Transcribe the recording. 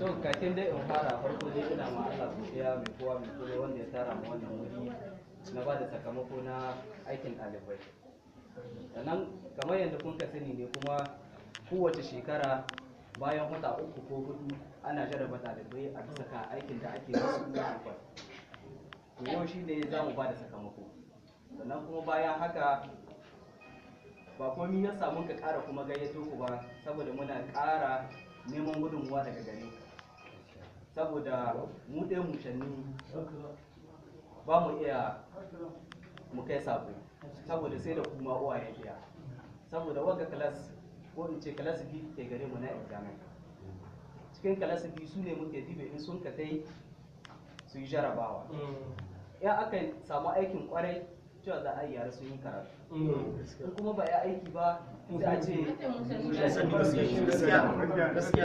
To, kakin dai in fara, farko dai ina ma Allah godiya mai kowa mai komai wanda ya tara mu wannan wuri na ba da sakamako na aikin ɗalibai. Sannan kamar yadda kun ka sani ne, kuma kowace shekara bayan wata 3 ko 4 ana jarraba ɗalibai a bisa kan aikin da ake musu na école. To, yau shi ne za mu ba da sakamako. Sannan kuma bayan haka, ba komi ya samu ka ƙara kuma gayyato ku ba, saboda muna ƙara neman gudunmuwa daga gare ku, saboda mu ɗaya mushanni ba mu iya mu kai sako, saboda sai da kuma uwaye biya, saboda wanga classe, ko in ce classe biyu ke gare mu na examen. Cikin classe biyu su ne muke dibe in sun ka tai su yi jarabawa. In aka samu aikin kwarai, cewa za a yi yara sun yi karatu. In kuma ba ya aiki ba, sai a ce Gaskiya.